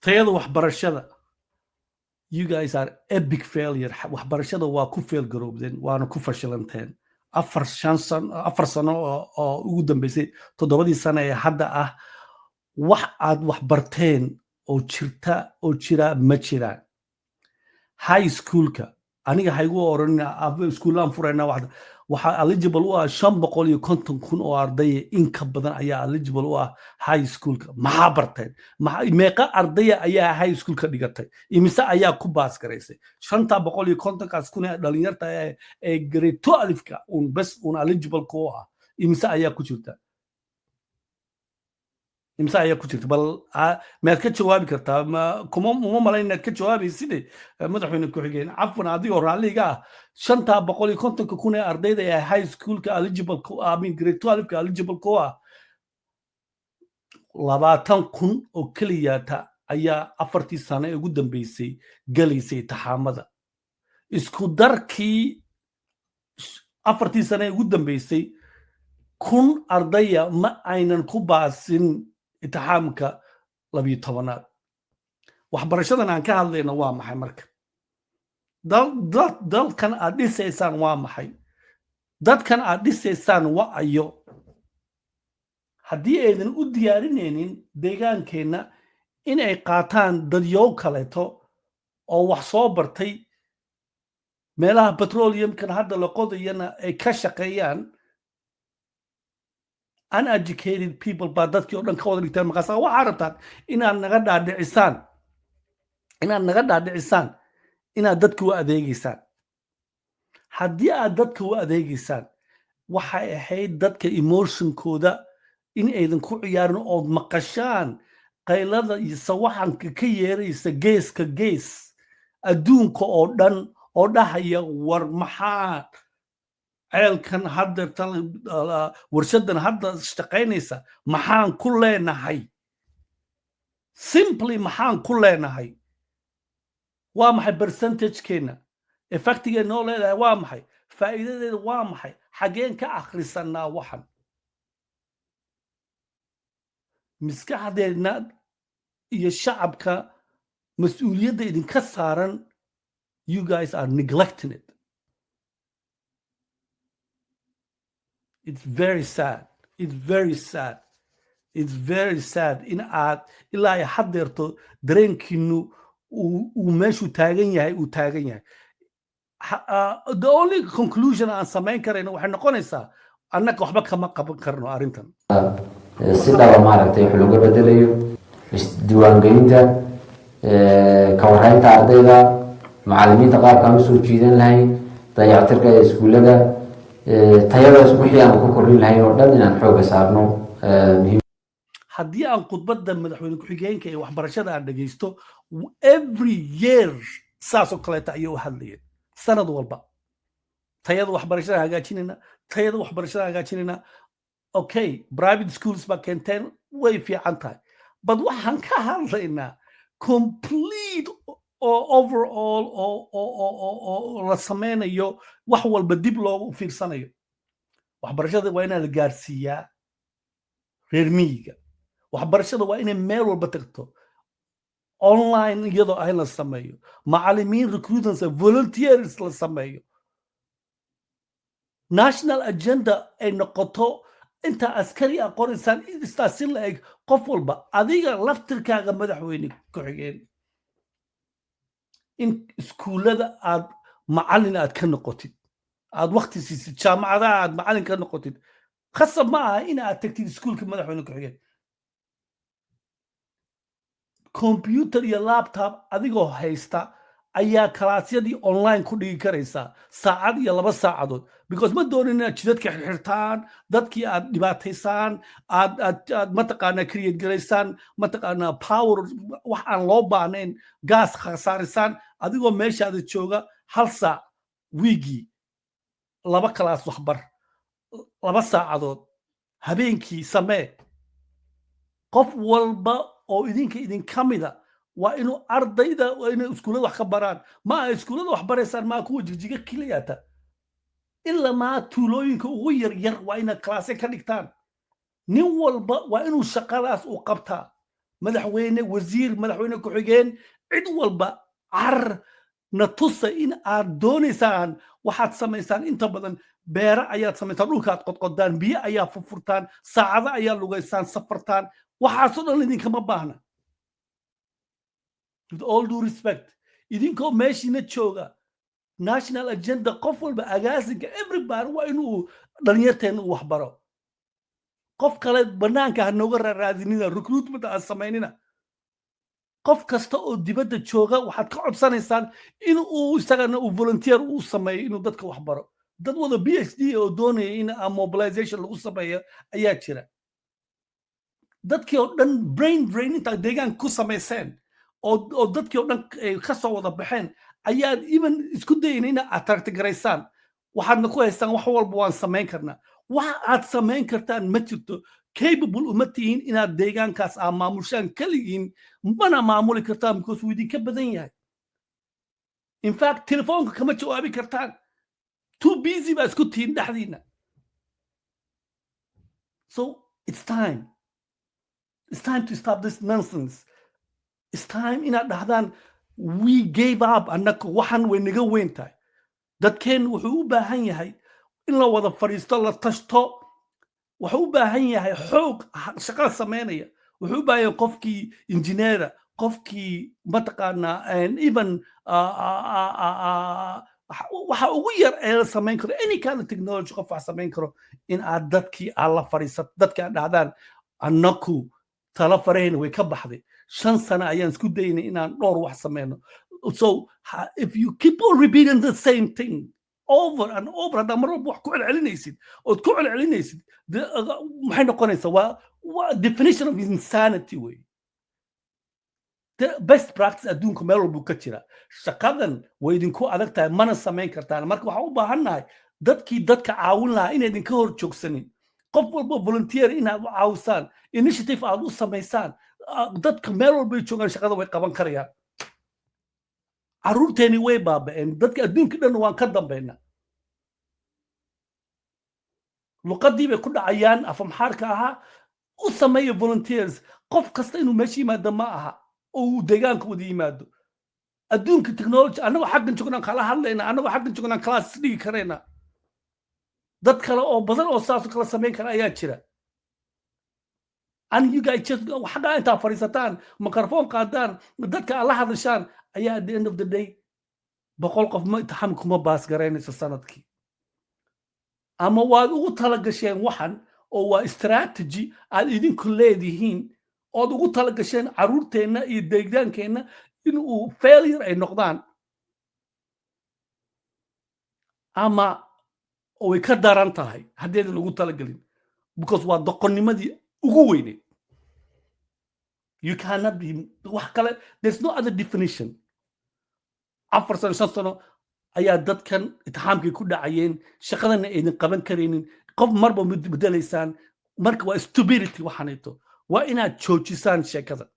Tayada waxbarashada, you guys are epic failure. Waxbarashada waa ku fail garoobdeen, waana ku fashilanteen. 4, 5 sano, 4 sano oo ugu dambeysay, 7dii sano ee hadda ah, wax aad wax barteen oo jirta oo jira ma jiraan. High schoolka aniga haygu oran iskuullaan furayna. Waxaa eligible u ah 550,000 oo ardaya, in ka badan ayaa eligible u ah high schoolka. Maxaa barteen? Meeqa ardaya ayaa high school ka dhigatay? Imise ayaa ku pass garaysay? 550-kaas kun ee dhalinyarta ee grade 12-ka un bes un eligible ku ah, imise ayaa ku jirta? Imise ayaa ku jirta? Bal maad ka jawaabi kartaa? Ma kuma uma malayn inaad ka jawaabayside, madaxweyne ku-xigeen. Cafwan, adigoo raalliga ah, 550,000 ee ardayda ee high schoolka eligible ku, I mean grade 12-ka eligible ku ah, 20,000 oo keliyata ayaa 4tii sano ee ugu dambeysay gelaysay imtixaamada. Isku darkii 4tii sano ee ugu dambeysay, 1000 ardaya ma aynan ku baasin imtixaamka 12aad. Waxbarashadan aan ka hadlayno waa maxay marka? Dalkan aad dhisaysaan waa maxay? Dadkan aad dhisaysaan wa ayo, haddii aydan u diyaarinaynin deegaankeenna in ay qaataan dadyow kaleeto oo wax soo bartay, meelaha petroleumkan hadda la qodayana ay ka shaqeeyaan? Uneducated people baa dadkii oo dhan ka wada dhigtaan. Markaasa waxaa rabtaan inaad naga dhaadhicisaan inaad dadka u adeegeysaan. Haddii aad dadka u adeegeysaan, waxay ahayd dadka emotionkooda in aydan ku ciyaarin, ood maqashaan qaylada iyo sawaxanka ka yeeraysa geeska gees adduunka oo dhan oo dhahaya: "War maxaa ceelkan hadda, warshadan hadda shaqaynaysa, maxaan ku leenahay?" Simply, maxaan ku leenahay? Waa maxay percentagekeena? Effectigee noo leedahay waa maxay? Faa'iidadeeda waa maxay? Xageen ka akhrisanaa waxan? Maskaxdeedna iyo shacabka mas-uuliyadda idinka saaran, you guys are neglecting it. It's very sad, it's very sad, it's very sad in aad ilaa ay haddeerto dareenkiinu uu meeshuu taagan yahay uu taagan yahay. The only conclusion aan samayn karayno waxay noqonaysaa, annaga waxba kama qaban karno arrintan. Si dhaba maaragtay wax looga bedelayo isdiiwaangelinta, ka warhaynta ardayda, macalimiinta, qaabkaan usoo jiidan lahayn, dayactirka iskuullada, tayadaas wixii aan ku kordhin lahayn oo dhan inaan xooga saarno muhiim. Haddii aan khudbadda madaxweyne ku-xigeenka ee waxbarashada aan dhegeysto, every year saasoo kaleeta ayay u hadlayeen. Sanad walba tayada waxbarashada hagaajinayna, tayada waxbarashada hagaajinayna. Okay, private schools baa keenteen, way fiican tahay, but waxaan ka hadlaynaa complete oo overall oo la sameynayo, wax walba dib loogu fiirsanayo. Waxbarashada waa inaa la gaarsiiyaa reer miyiga. Waxbarashada waa inay meel walba tagto, online iyadoo ah in la sameeyo, macallimiin recruitment, volunteers la sameeyo, national agenda ay noqoto. Inta askari a qoraysaan istaa si la eg qof walba, adiga laftirkaaga, madaxweyne ku-xigeen, in iskuullada aad macallin aad ka noqotid, aad wakti siisid, jaamacadaha aad macallin ka noqotid. Khasab ma aha in aad tagtid iskuulka, madaxweyne ku-xigeen. Computer iyo laptop adigoo haysta ayaa kalaasyadii online ku dhigi karaysaa saacad iyo 2 saacadood, because ma doonin inaad jidadka xirxirtaan, dadkii aad dhibaataysaan, aad mataqaanaa create garaysaan, mataqaanaa power wax aan loo baahnayn, gaas khasaarisaan. Adigoo meeshaada jooga, hal saac wiigii, laba kalaas waxbar, 2 saacadood habeenkii samee. Qof walba oo idinka idinka mida waa inuu ardayda, waa inay iskuullada wax ka baraan. Ma aha iskuullada wax baraysaan, maa kuwa Jigjiga keliyata, ilamaa tuulooyinka ugu yar yar waa inaad kalaasya ka dhigtaan. Nin walba waa inuu shaqadaas uu qabtaa. Madaxweyne, wasiir, madaxweyne ku-xigeen, cid walba, car na tusa in aad doonaysaan. Waxaad samaysaan inta badan beere ayaad samaysaan, dhulkaad qodqodaan, biyo ayaa furfurtaan, saacado ayaa lugaysaan, safartaan. Waxaasoo dhan idinkama baahna. With all due respect, idinkoo meeshiina jooga, national agenda, qof walba, agaasinka, everybody, waa inuu dhalinyarteena uu waxbaro. Qof kale banaanka ha nooga raaraadinina, recruitment aan samaynina. Qof kasta oo dibadda jooga waxaad ka codsanaysaan in uu isagana uu volunteer uu sameeyo inuu dadka waxbaro. Dad wada PhD oo doonaya in mobilization lagu sameeyo ayaa jira. Dadkii oo dhan brain drain intaad deegaanka ku samayseen oo dadkii oo dhan ka soo wada baxeen ayaad even isku dayin inaad attract garaysaan. Waxaadna ku haystaan wax walba waan samayn karnaa. Wax aad samayn kartaan ma jirto. Capable uma tihiin inaad deegaankaas aa maamushaan keligiin, mana maamuli kartaan because wuu idinka badan yahay. In fact, telefoonka kama jawaabi kartaan, too busy baa isku tihiin dhexdiina. So it's time to stop this nonsense. It's time inaad dhahdaan, "We gave up." Annaka waxan way naga weyn tahay. Dadkeen wuxuu u baahan yahay in la wada fadhiisto, la tashto. Wuxuu u baahan yahay xoog shaqada samaynaya. Wuxuu u baahan yahay qofkii injineera, qofkii mataqaanaa, even waxa ugu yar ee la samayn karo, any kind of technology, qof wax samayn karo, in aad dadkii aad la fadhiisato, dadkii aad dhahdaan, "Annaku talo farahayna way ka baxday. 5 sano ayaan isku daynay inaan dhowr wax sameyno." So if you keep on repeating the same thing over and over, haddaa mar walba wax ku celcelinaysid ood ku celcelinaysid, maxay noqonaysaa? Waa definition of insanity wey. The best practice adduunka meel walbuu ka jira. Shaqadan way idinku adag tahay, mana samayn kartaan. Marka waxaan u baahannahay dadkii dadka caawin lahaa inay idinka hor joogsanin. Qof walba volunteer inaad u caawisaan, initiative aad u samaysaan. Dadka meel walbay joogaan, shaqada way qaban karayaan. Carruurteeni way baaba'een. Dadka adduunka dhan waan ka dambaynaa. Luqadii bay ku dhacayaan afamxaarka ahaa. U sameeya volunteers. Qof kasta inuu meesha yimaado ma aha oo uu deegaanka wada yimaado. Adduunka technology, annagoo xaggan joognaan kala hadlayna, annagoo xaggan joognaan class dhigi karayna. Dad kale oo badan oo saasoo kala samayn kara ayaa jira. And you guys just xaggaa intaa fadhiisataan, microphone qaadaan, dadka aad la hadashaan ayaa, at the end of the day, 100 qof ma imtixaan kuma pass garaynayso sanadkii. Ama waad ugu talagasheen waxan oo waa strategy aad idinku leedihiin ood ugu talagasheen carruurteenna iyo deegaankeenna in uu failure ay noqdaan, ama way ka daran tahay haddaydan ugu talagelin, because waa doqonnimadii ugu weyneyd. You cannot be wax kale, there's no other definition. 4 sano, 5 sano ayaa dadkan itixaamkii ku dhacayeen, shaqadana aydan qaban karaynin, qof marba mid bedelaysaan. Marka waa stupidity waxaanayto. Waa inaad joojisaan sheekada.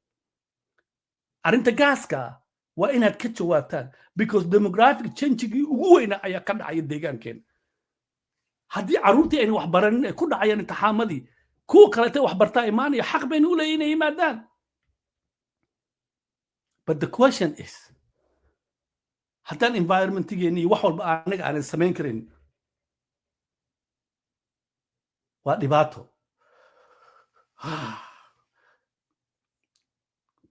Arrinta gaaska ah waa inaad ka jawaabtaan, because demographic changegii ugu weynaa ayaa ka dhacaya deegaankeena. Haddii carruurtii ayna wax baranin ay ku dhacayaan imtixaamadii, kuwa kalete wax bartaa imaanaya, xaq bayna u leeyihin inay yimaadaan. But the question is, haddaan environmentigeeni iyo wax walba anaga aanan samayn karin, waa dhibaato.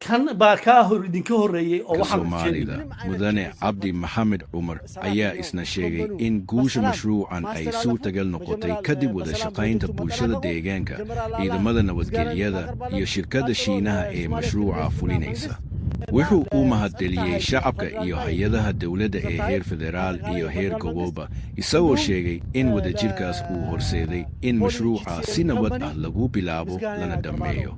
Kan baa kaa hor idinka horreeyey oo ka waxaan Soomaalida Mudane Cabdi Maxamed Cumar ayaa isna sheegay in guusha mashruucan ay suurtagal noqotay kadib wada shaqaynta bulshada deegaanka, ciidamada nabadgelyada iyo shirkadda Shiinaha ee mashruuca fulinaysa. Wuxuu u mahadceliyey shacabka iyo hay-adaha dowladda ee heer federaal iyo heer gobolba, isagoo sheegay in wadajirkaas uu horseeday in mashruuca si nabad ah lagu bilaabo lana dhammeeyo.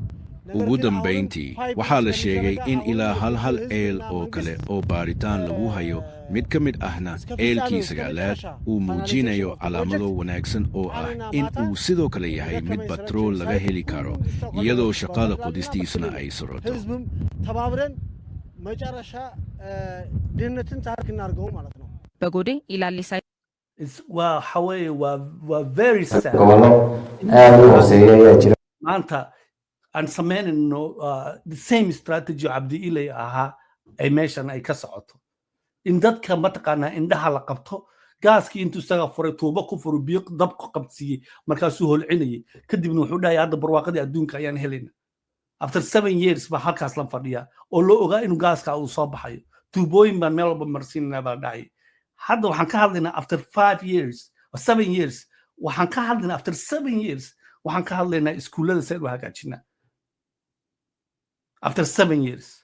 Ugu dambayntii, waxaa la sheegay in ilaa hal ceel oo kale oo baaritaan lagu hayo, mid ka mid ahna ceelkii sagaalaad uu muujinayo calaamado wanaagsan oo ah in uu sidoo kale yahay mid batrool laga heli karo, iyadoo shaqada qodistiisuna ay socoto. ህዝብም ተባብረን መጨረሻ ድህነትን ታሪክ እናድርገው ማለት ነው። በጎዴ ኢላሊሳ Waa waxa weeye waa very sad. Gobollo aad u hooseeya ayaa jira. Maanta Aan samaynayno the same strategy oo Cabdi Ilay ahaa ay meeshan ay ka socoto, in dadka mataqaanaa indhaha la qabto. Gaaskii intuu isaga furay, tuubo ku furo, biyo dab ku qabsiiyey, markaasuu holcinayay. Kadibna wuxuu dhahay, "Hadda barwaaqadii adduunka ayaan helayna." After 7 years baa halkaas la fadhiyaa oo loo ogaa inuu gaaska uu soo baxayo. Tuubooyin baan meel walba marsiinanaa baa dhacay. Hadda waxaan ka hadlaynaa after 5 years or 7 years. Waxaan ka hadlaynaa after 7 years, waxaan ka hadlaynaa iskuullada seen u hagaajinaa. After 7 years,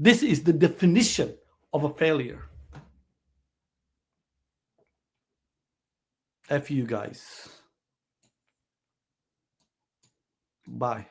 this is the definition of a failure. F you guys. Bye.